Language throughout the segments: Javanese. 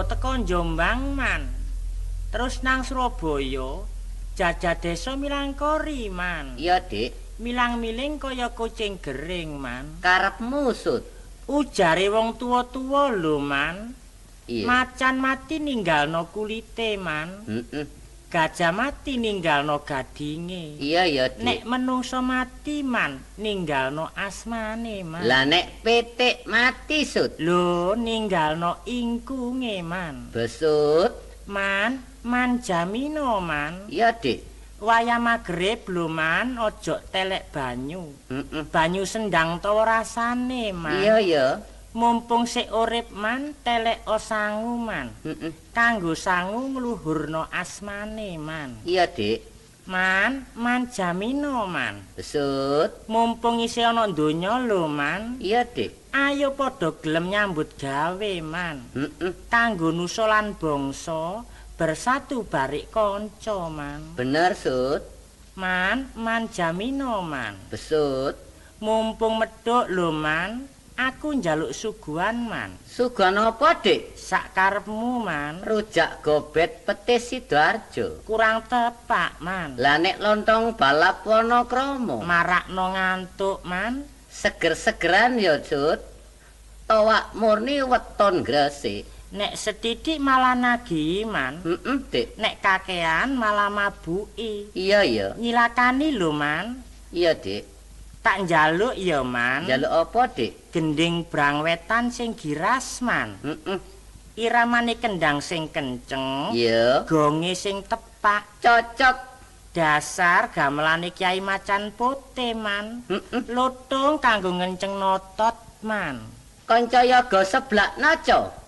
teko Jombang man. Terus nang Surabaya, jajah desa milangkori man. Iya, Dik. Milang-miling kaya kucing gering man. Karepmu, Sut. Ujare wong tuwa-tuwa lho man. Iya. Macan mati ninggalno kulite man. Heeh. Gajah mati ninggalno gadinge. Iya ya, Dik. Nek menungso mati man, ninggalno asmane man. Lah nek pitik mati, Sut. Lho, ninggalno ingkunge man. Besut. Man, man jamino man. Iya, Dik. Wayah magrib lho man, ojo telek banyu. Heeh. Banyu sendang tawa rasane man. Iya ya. Mumpung sik urip man, telek sangu man. Heeh. Kanggo sangu ngluhurno asmane man. Iya, Dik. Man, man jamino man. Besut. Mumpung isih ana donya lho man. Iya, Dik. Ayo padha gelem nyambut gawe man. Heeh. Kanggo nusa lan bangsa bersatu barik kanca man. Bener, Sut. Man, man jamino man. Besut. Mumpung medhok lho man, aku njaluk suguhan man. Suguhan apa, Dik? Sak karepmu man. Rujak gobet petis Sidoarjo. Kurang tepak man. Lah nek lontong balap Wonokromo. Marakno ngantuk man. Seger-segeran ya, Sut. Towak murni weton Gresik. Nek sethithik malah nagih man. Heeh, Dik. Nek kakean malah mabuki. Iya ya. Nyilakani lho man. Iya, Dik. Tak njaluk ya man. Njaluk apa, Dik? Gending brangwetan sing giras man. Heeh. Iramane kendang sing kenceng. Iya. Gonge sing tepak. Cocok. Dasar gamelane Kyai Macan Putih man. Heeh. Lutung kanggo ngenceng notot man. Kanca yaga seblak naca.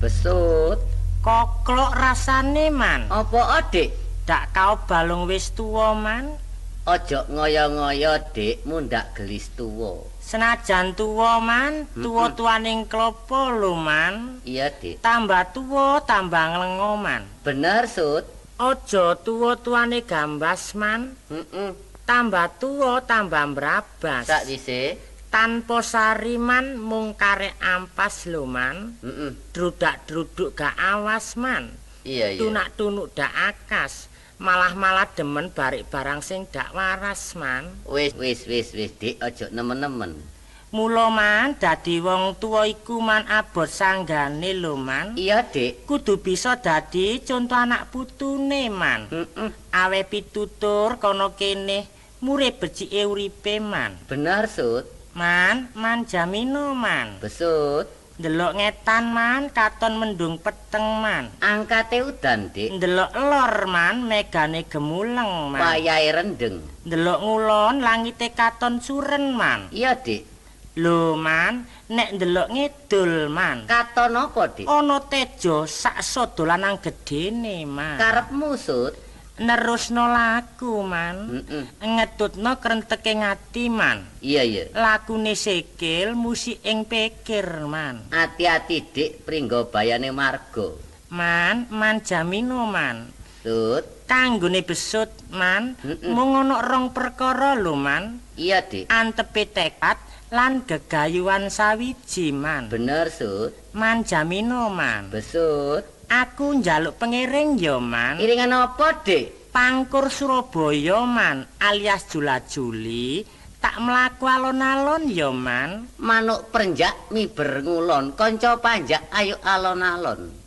Besut. Koklok rasane man. Apa, Dik? Dak kau balung wis tuwa man. Aja ngoyo-ngoyo, Dik, mundhak gelis tuwa. Senajan tuwa, Man, tuwa-tuwaning klopo lho, Man. Iya, Dik. Tambah tuwa tambah nglengo, Man. Bener, Sut. Aja tuwa-tuwane gambas, Man. Heeh. Tambah tuwa tambah mbrabas. Sakwise tanpa sari, Man, mung karek ampas lho, Man. Heeh. Drudak-druduk gak awas, Man. Iya, iya. Tunak-tunuk dak akas. Malah-malah demen barik barang sing dak waras, Man. Wis, wis, wis, wis, Dik, aja nemen-nemen. Mula, Man, dadi wong tuwa iku, Man, abot sanggane lho, Man. Iya, Dik. Kudu bisa dadi conto anak putune, Man. Heeh. Awe pitutur kono kene mure becike uripe, Man. Bener, Sut. Man, Man jamino, Man. Besut. Ndelok ngetan, Man, katon mendung peteng, Man. Angkate udan, Dik. Ndelok lor, Man, megane gemuleng, Man. Wayahe rendeng. Ndelok ngulon langite katon suren, Man. Iya, Dik. Lho, Man, nek ndelok ngidul, Man. Katon apa, Dik? Ana tejo sak sada lanang gedene, Man. Karepmu, Sut? Nerusno laku, Man. Heeh. Ngetutno krenteke ngati, Man. Iya, iya. Lakune sikil musik ing pikir, Man. Ati-ati, Dik, pringgobayane marga. Man, Man jamino, Man. Sut. Kanggone besut, Man, mung ana rong perkara lho, Man. Iya, Dik. Antepe tekad lan gegayuhan sawiji, Man. Bener, Sut. Man jamino, Man. Besut. Aku njaluk pengiring ya, Man. Iringan apa, Dik? Pangkur Surabaya, Man, alias Jula-Juli, tak mlaku alon-alon ya, Man. Manuk prenjak miber ngulon, kanca panjak ayo alon-alon.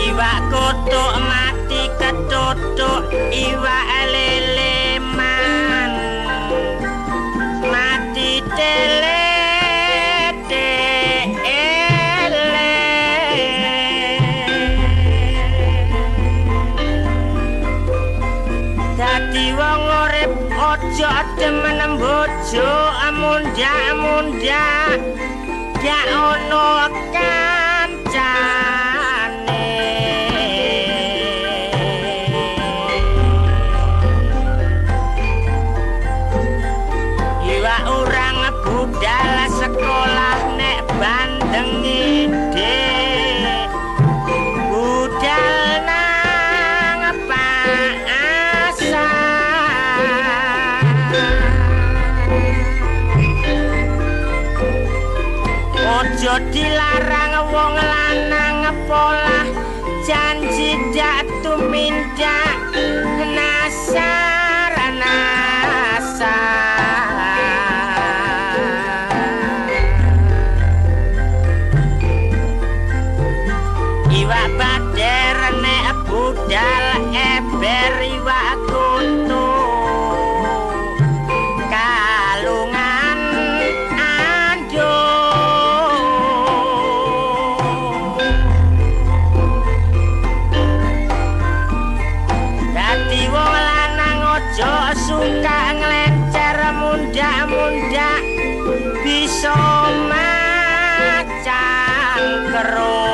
Iwak kutuk mati ketutuk, iwak lele, Man. Mati tele tele. Dadi wong urip aja demen bojo mundhak-mundhak, gak ono kancane. Iwak urang budal sekolah nek bandeng ide, budal nang pasar. Ojo dilarang wong lanang polah, janji dak tumindak nasar nasar. Iwak bader nek budal eber, iwak kutu kalungan anduk. Dadi wong lanang aja suka nglencer mundhak-mundhak, bisa macang keruk.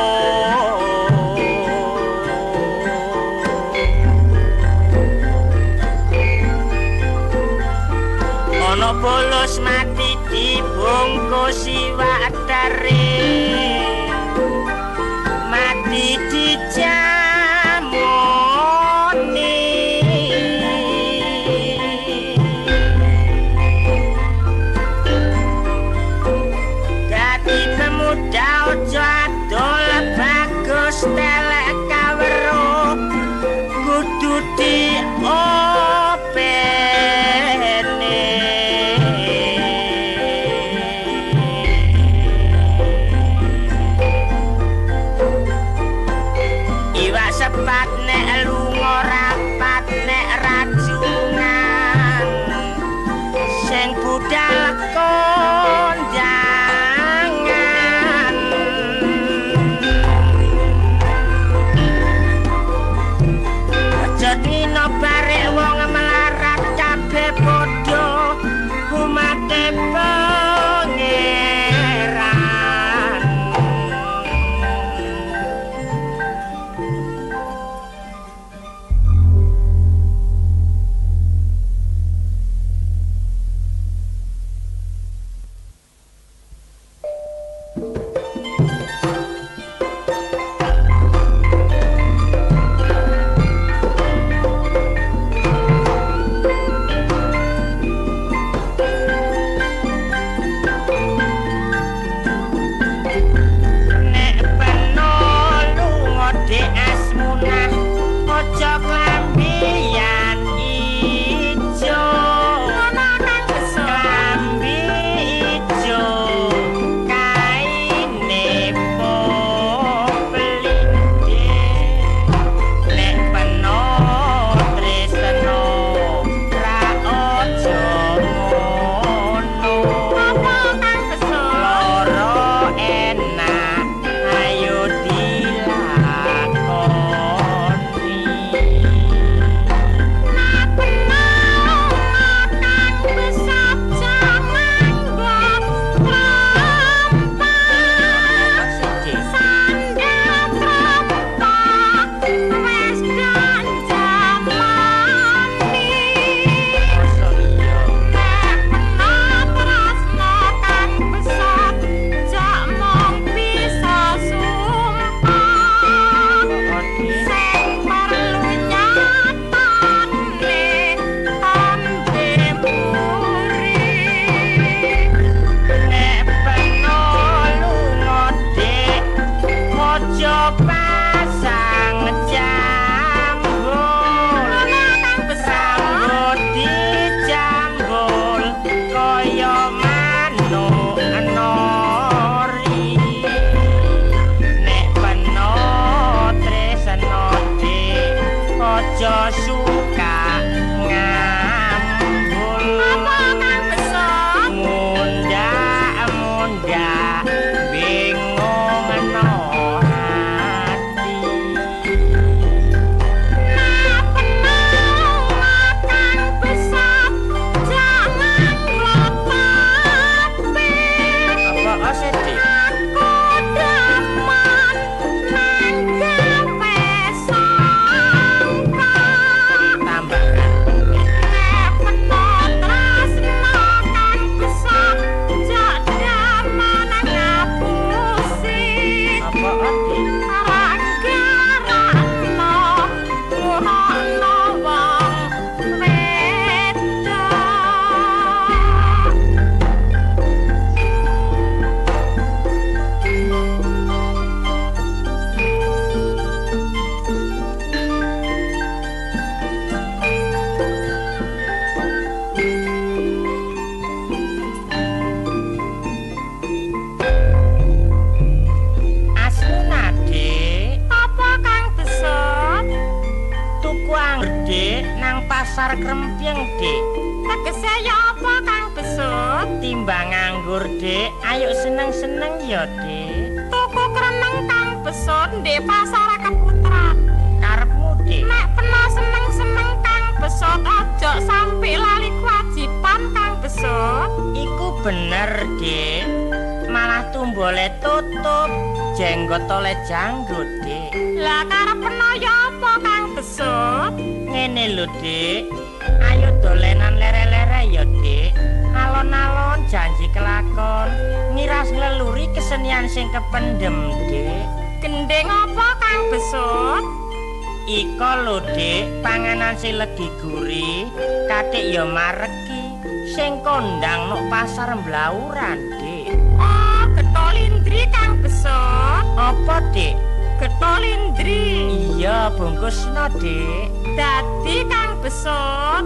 Ana bolos mati dibungkus iwak teri, mati dijamoni. Dadi pemuda aja adol bagus telek kaweruh, kudu diopeni. Iwak sepat nek lunga rapat nek rajungan, sing budal kondangan. Aja suka ngambul. Apa Kang Besut? Mundak-mundak bingung no ati. Kang Besut jangan nglototi. Apa sedih? Aku demen nang gawe sangka. Tambahan. Nek peno tresno Kang Besut jak demen ngapusi. Apa ati? Rangga-rangno ngono wong wedok. Asmuna, Dik. Apa Kang Besut? Tuku anggur, Dik, nang pasar Krempyeng, Dik. Tegese ya apa Kang Besut? Timbang nganggur, Dik, ayo seneng-seneng ya, Dik. Tuku kreneng Kang Besut ndek pasar Keputran. Karepmu, Dik. Nek peno seneng-seneng Kang Besut aja sampe lali kewajiban Kang Besut. Iku bener, Dik. Malah tumbole tutup, jenggot oleh janggut, Dik. Lah karep peno ya apa Kang Besut? Ngene lho, Dik. Ayo dolenan lere-lere ya, Dik. Alon-alon janji kelakon, miras ngleluri kesenian sing kependem, Dik. Gendeng apa Kang Besut? Iko lho, Dik, panganan sing legi gurih, katik ya mareki, sing kondang nok pasar Mblauran, Dik. Oh, getolindri Kang Besut. Apa, Dik? Getolindri. Iya, bungkusno, Dik. Dadi Kang Besut.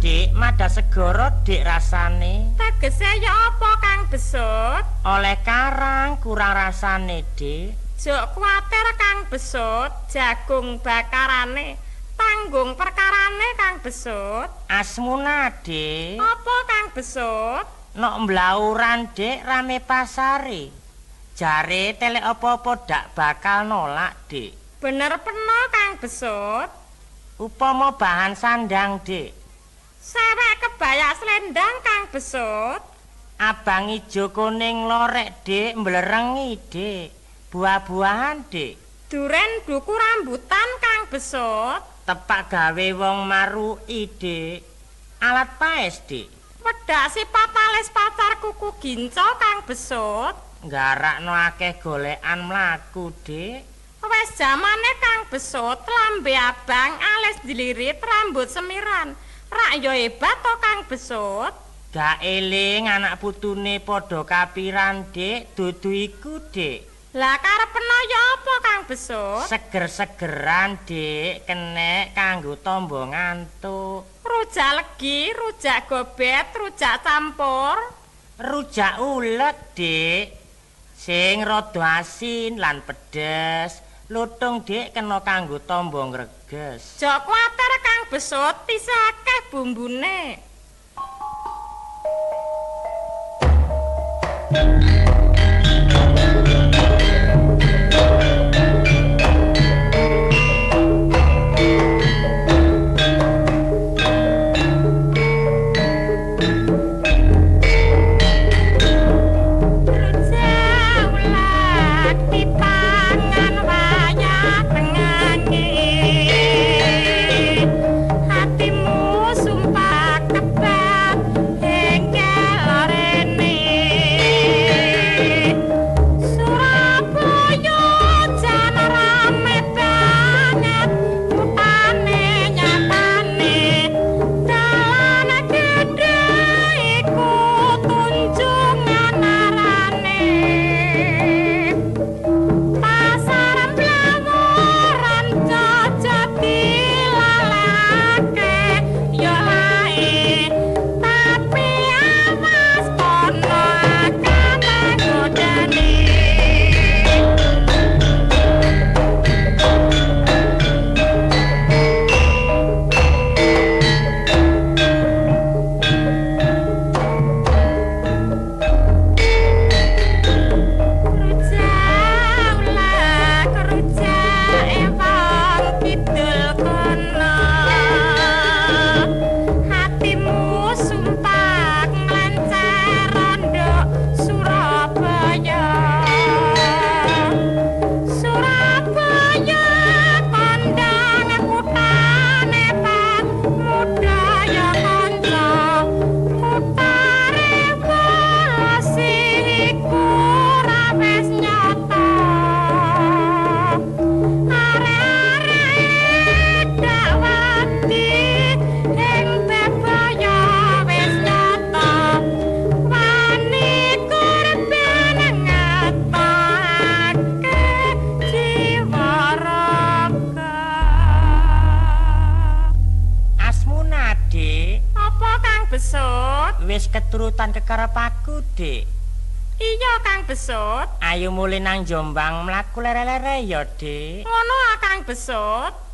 Dik, madha segara Dik rasane. Tegese ya apa Kang Besut? Oleh karang kurang rasane, Dik. Jok kuwatir Kang Besut, jagung bakarane tanggung perkarane Kang Besut. Asmuna, Dik. Apa Kang Besut? Nok mblauran, Dik, rame pasare. Jare telek apa-apa dak bakal nolak, Dik. Bener peno Kang Besut. Upama bahan sandang, Dik. Sewek kebaya slendang Kang Besut. Abang ijo kuning lorek, Dik, mblerengi, Dik. Buah-buahan, Dik. Duren duku rambutan Kang Besut. Tepak gawe wong maruki, Dik. Alat paes, Dik. Wedak sifat alis pacar kuku ginco Kang Besut. Nggarakno akeh golekan mlaku, Dik. Wes jamane Kang Besut, lambe abang alis dilirit rambut semiran. Rak yo hebat to Kang Besut. Gak eling anak putune padha kapiran, Dik. Dudu iku, Dik. Lah karepno ya apa Kang Besut? Seger-segeran, Dik, kenek kanggo tamba ngantuk. Rujak legi, rujak gobet, rujak campur, rujak ulet, Dik. Sing rada asin lan pedes. Lutung, Dik, kena kanggo tamba ngreges. Jok kuwatir Kang Besut, isih akeh bumbune. Wis keturutan kekarep aku, Dik. Iya, Kang Besut. Ayo mulih nang Jombang mlaku lere-lere ya, Dik. Ngono ah, Kang Besut.